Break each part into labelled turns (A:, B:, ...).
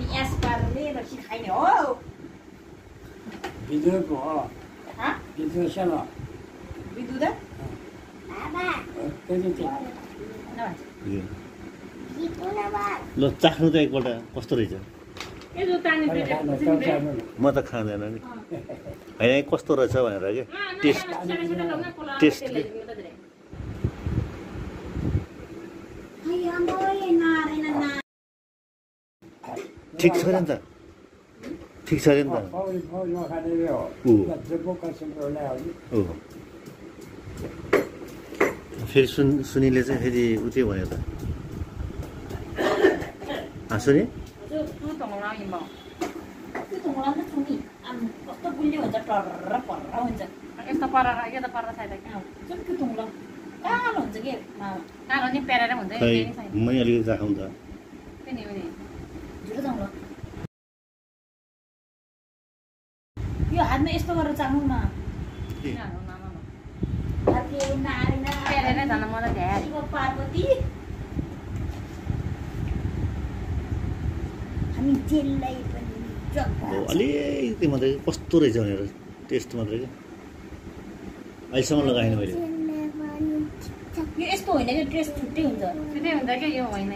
A: अनि एस पार्ने रक्सी खाइने हो
B: बिजुको हो
A: हा
B: बिजु सेला
A: बिदु दा बाबा
B: त्यही छ
C: ल चाख्नु त एकपल्ट कस्तो रहेछ म त खाँदैन नि होइन कस्तो रहेछ भनेर के टेस्ट ठिक छ नि त ठिक छ नि त फेरि सुनिले चाहिँ फेरि उतै भन्यो त सुनि
A: कस्तो गुलियो हुन्छ टर्र पर्र हुन्छ यस्तो पर्र यो त पर्र छैन जुन थुङ्लो कालो हुन्छ के कालो नि पेरेर हुन्छ
C: मै अलिकति राखौँ त
A: झुलो थुङ्लो यो हातमा यस्तो गरेर चाख्नु न पेरेर झन् मलाई धेरै पार्वती हामी जेललाई पनि
C: अलिकति मात्रै कस्तो रहेछ भनेर टेस्ट मात्रै क्या अहिलेसम्म लगाएन मैले
A: यो यस्तो होइन कि टेस्ट छुट्टै हुन्छ क्या यो होइन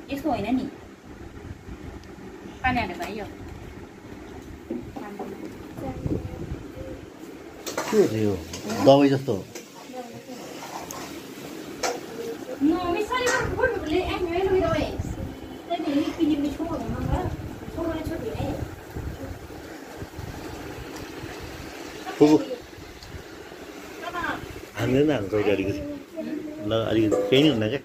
A: यस्तो होइन नि पानी हालेको यो
C: के हो यो दबाई जस्तो हाल्दैन हाल्छ अलिकति ल अलिकति केही नि हुन्न क्या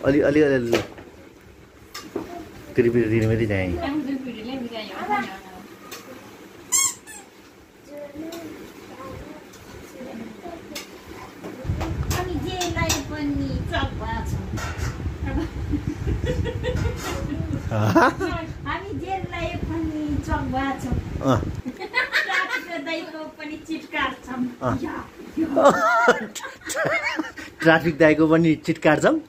C: अलि त्रिपुरी दिने मात्रै चाहिँ
A: हामी जेललाई पनि चकबा छौँ दाइको पनि चिटकार छौँ
C: ट्राफिक दाइको पनि चिटकार छौँ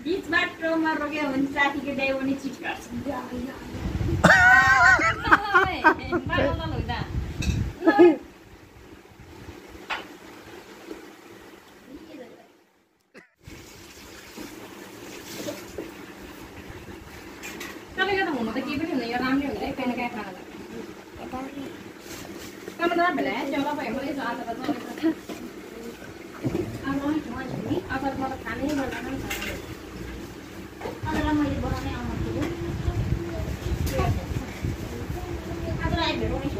A: बीच बाटोमा रोक्यो भने ट्राफिक दाइ पनि चिटकार छौँ तपाईँको त हुनु त केही पनि हुँदैन यो राम्रै हुन्छ है पेन कहाँ खाना टमाटर भेला ज्यादा भयो मलाई आज अचार मलाई खानै गर्दैन अचार मैले बनाउनै आउँछु अचार आइ भेटाउने छु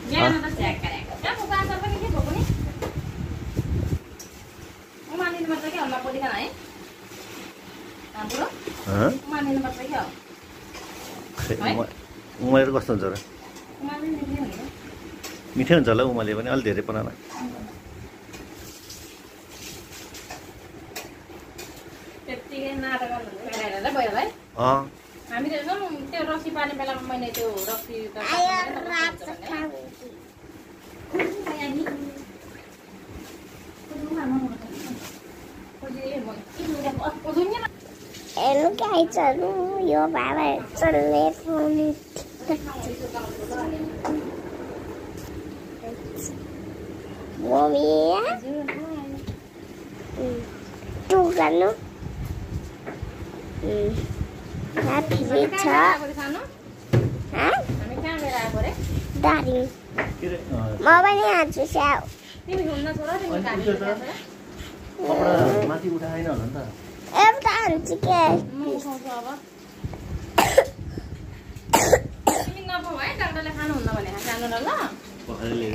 A: बिहान त झ्याक गरेको कहाँको अचार पनि के भएको नि उमालिनुपर्छ क्या हल्ला पोली खाना है हाम्रो उमालिनुपर्छ क्या
C: उमालेर कस्तो हुन्छ र मिठै हुन्छ होला उमाले पनि अलि धेरै बनाएर
A: हामीले त्यो रक्सी पार्ने बेलामा मैले त्यो रक्सी
D: हेलो गाइजहरु यो बाबा चल्ने फोन मम्मी टु गर्नु ह्यापी छ दारी म पनि हान्छु स्याउ
C: माथि उठाएन होला नि त
D: एउटा हान्छु के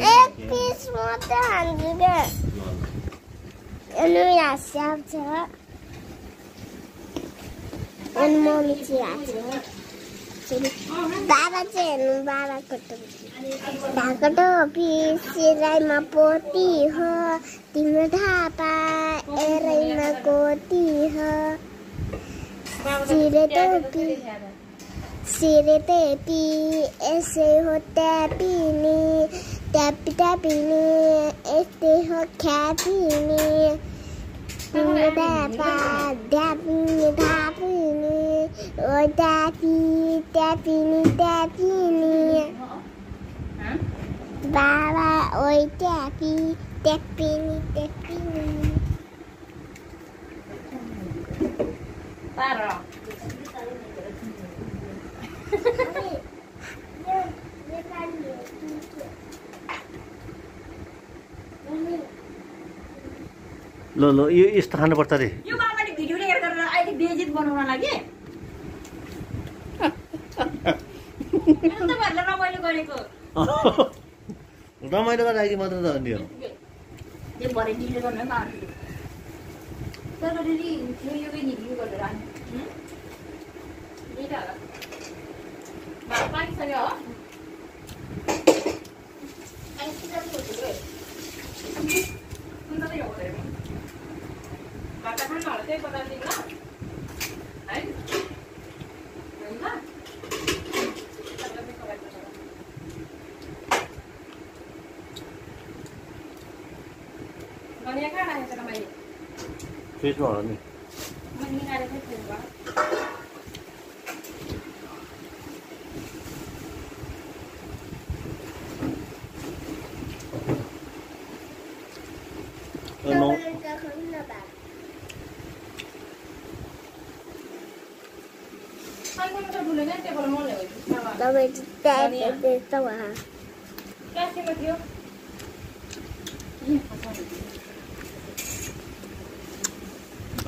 D: एक पिस मात्रै हान्छु के अनि यहाँ स्याउ छ अनि मम्मी चाहिँ हाल्छ बाबा चाहिँ हेर्नु बाबाको ढाको टोपी सिराइमा पोती हो तिम्रो थापा एरैमा कोती हो सिरे टेपी ऐसे हो टैपीनी टैपी टैपीनी ऐसे हो ख्यापीनी डैपा डैपीनी ढापीनी ओ टैपी टैपीनी टैपीनी बाबा ओए टैपी टैपीनी टैपीनी
A: Tara.
C: ल यो यस्तो खानुपर्छ रे
A: यो मामाले भिडियो रेकर्ड गरेर अहिले बेइज्जत बनाउन लागि तपाईँहरूले रमाइलो गरेको
C: रमाइलो गरेर आएकी मात्र त हो नि
A: यो भरे डिले गर्नु है मामाले तर दिदी यो भिडियो गरेर आने दिदा होला पानी सक्यो हो अनि सिधा पनि होछ रे कुन चाहिँ हो रे बाटा खान होला त्यही पता दिनु ल है हुन्छ गनिया कहाँ राखेको छ मैले
C: फ्रिजमा होला नि
A: मैले निकालेर चाहिँ फ्रिजमा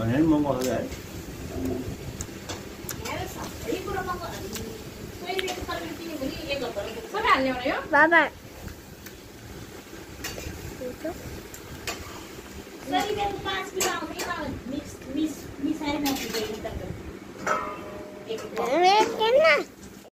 C: होइन महँगो हो यार
D: बाबा
A: Dari 5 kilo